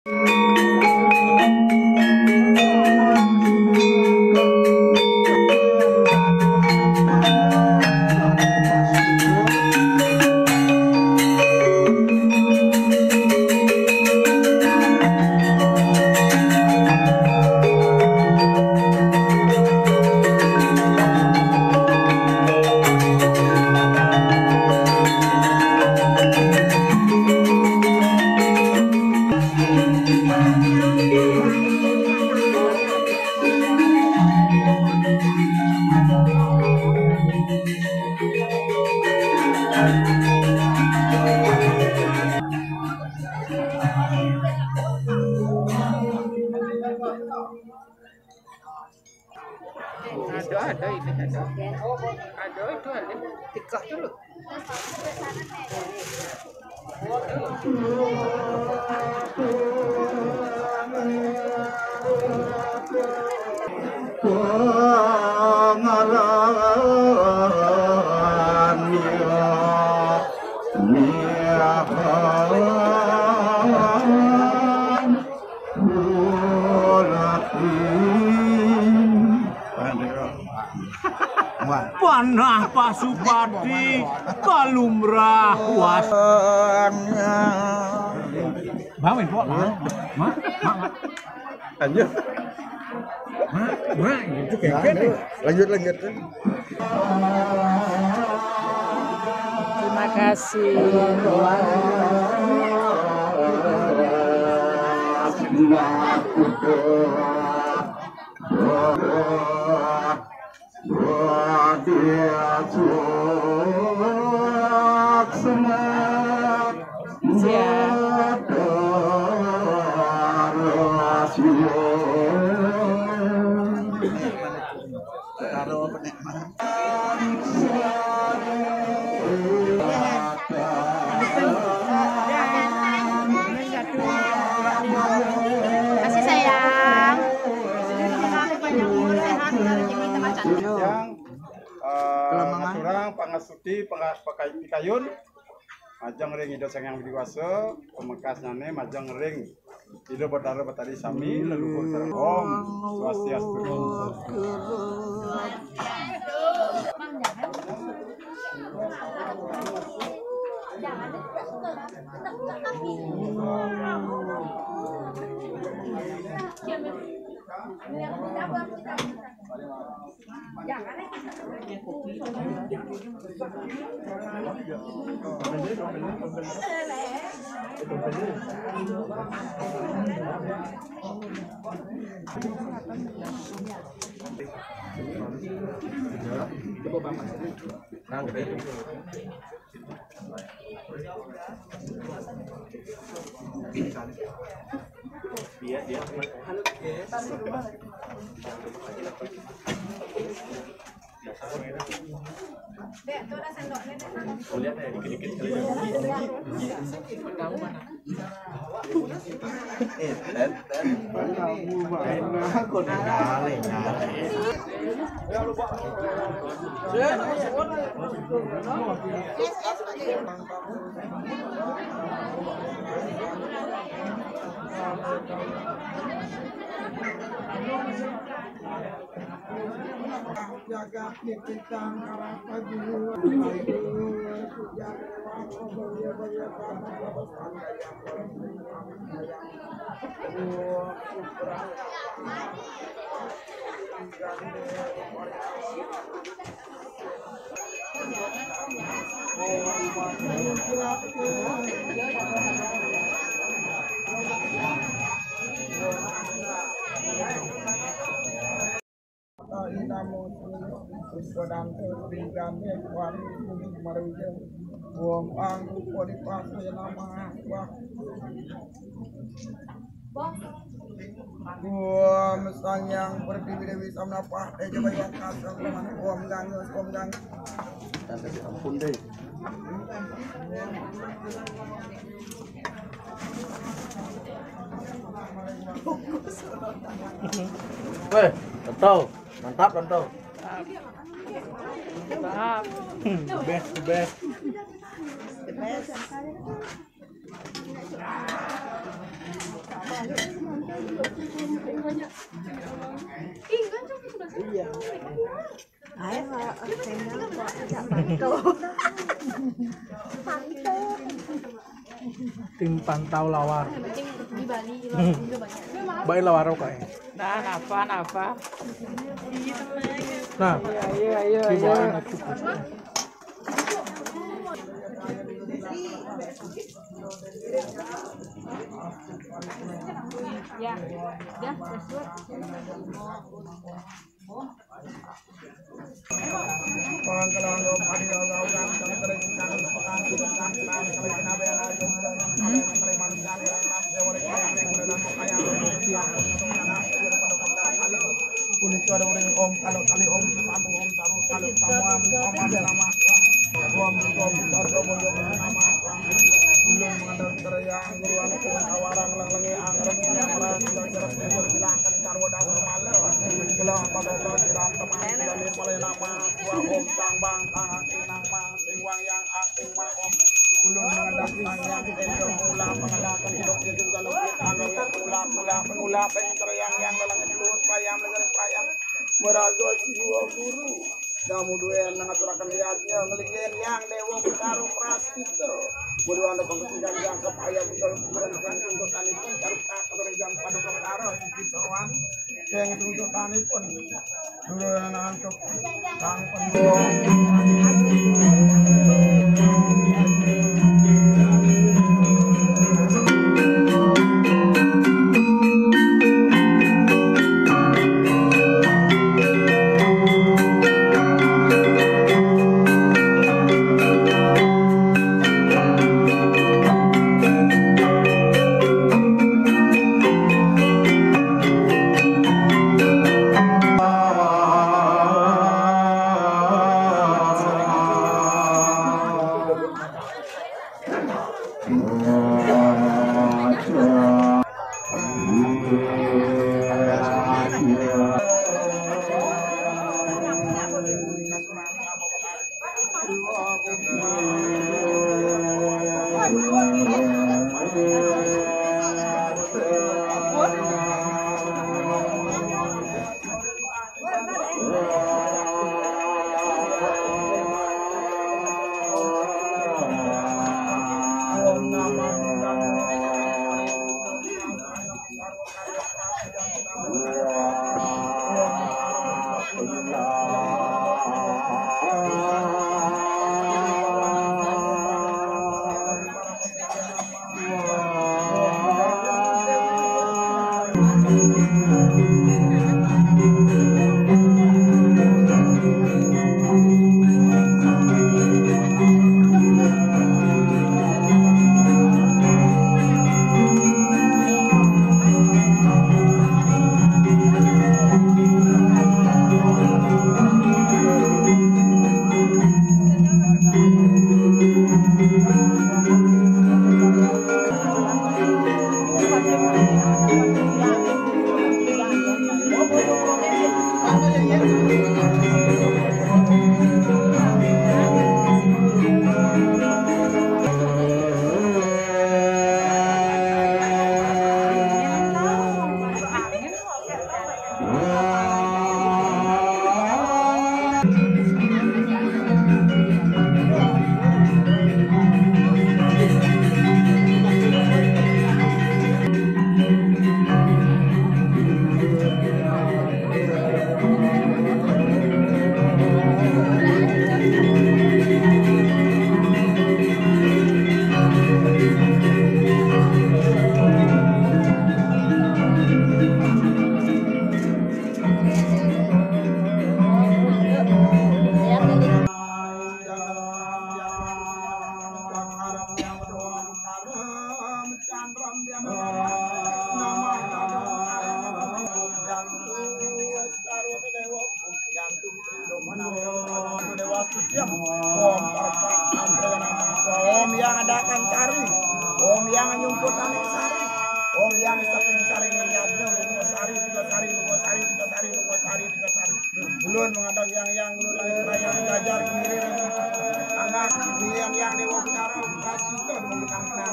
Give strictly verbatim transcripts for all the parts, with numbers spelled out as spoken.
Ada, ada itu ada. Ada itu ada. Tikah dulu. Pengarannya Miahan. Panah Pasupati, kalumrah was. Bangun, Pok. Mak, mak, mak. Lanjut. Mak, mak, gitu, kayak gitu. Lanjut, lanjut. Terima kasih. Kasih sayang. Yang, eh, ngaturang pangasuti, panga-, pakai pikayun, majeng ring Ida Sang Hyang Widi Wasa, pamekasnyané majeng ring Ida Batara Batari sami, leluhur sareng Om Swastiastu. Om Sang Hyang Pertiwi Dewi Samnapah Teja Bayu Angkasa. Om Gangga, Om Gangga. Ampun deh. Weh, Tonto. Mantap, Tonto. Mantap. Best, best. The best. Iya. Ayo, kok, kok, kok, kok, Tim pantau lawar. Baik lawar kok. Nah, napa, napa? Nah, iya, iya, iya, iya. Ya, ya, sesuai. Puniki ada uring om, kalau kali om, samu om, saru, kalau samu om, om ada nama. Om, om, om, om, om, om, om, om. Ulun mengandung teriang, guru anu, awarang, lenglengi, anggrek, nyamran, belajar, belajar, bilang, kan, sarwa, dasar, malam. Bilang, pada, bilang, bilang, teman, bilang, mulai nama, dua, om, sang, bang, sang, aking, nang, mang, sing, wang, yang, aking, ma, om. Ulun mengandung sang, yang, gendong, ulah, mengandung, hidup, hidup, dalam, hidup, anggrek, ulah, ulah, ulah, peng, teriang, yang, lelengin, luhur, payam, lengering, payam. Meraga, jiwa, guru. Kamu dua yang ngaturaken yadnya, ngelingin yang Dewa Betara Prastita. Kudu anda pengketikan yang kepaya bukan kuburan yang tuntutanipun, taruh tak keberjang pada perkara, sisi sowan, yang tuntutanipun. Dulu yang ngantuk, sang pendukung. Om yang adakan sari, om yang nyumput aning sari, om yang seping sari, niatnya, bunga sari, tiga sari, bunga sari, tiga sari, bunga sari, tiga sari. Ulun mengadang yang, yang ulun langit raya, jajar, kemiring, anak, yang, yang Dewa Betara, kasih ke, mengetang tenang,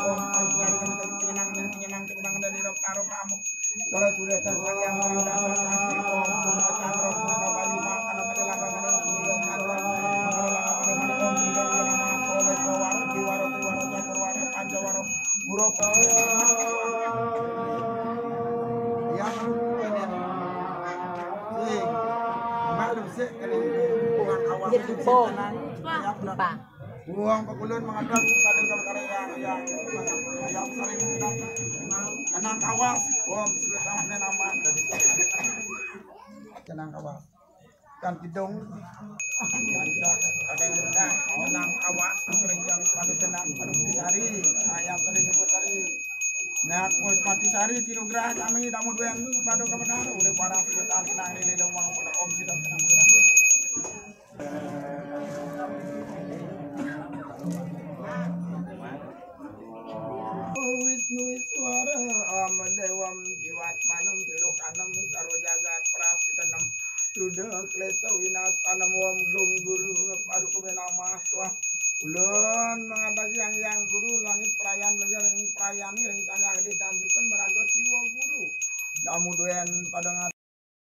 om, penyenang, penyenang, penyenang, Para surya dan sang yang merindasa sasi, om tunggal candra purna bayu mangkana pada langgangan surya candra, mangkana langgangan mana om surya yang mas oleh kewaro diwaro triwaro caturwaro pancawaro muro. Ya, sing malu sih kalau bukan awal. Jadi sih, pong. Tenang. Ya, benar. Wong pakulun menghadap kepada perkara yang yang yang sering menang kawas. Wong sudah tahu nama dari tenang kawas. Kan kidung. Ada yang menang kawas, kerja pada tenang pada hari. Nah, yang sering nyebut hari. Nah, kuat mati sari tinugrah kami damu duen pada kebenar udah para sekitar tenang di lelewang pada om sudah tenang. Wisnu Iswara, Ama Dewam Jiwatmanam Trilokanam Sarwa Jagat Prasitanem Ruda Klesa Winasanam Wam Gong Guru Paduka Nama Swa. Ulun mengatasi yang yang guru langit perayan legar yang perayani ring sanggah gede tanjukan meraga siwa guru. Damu duen pada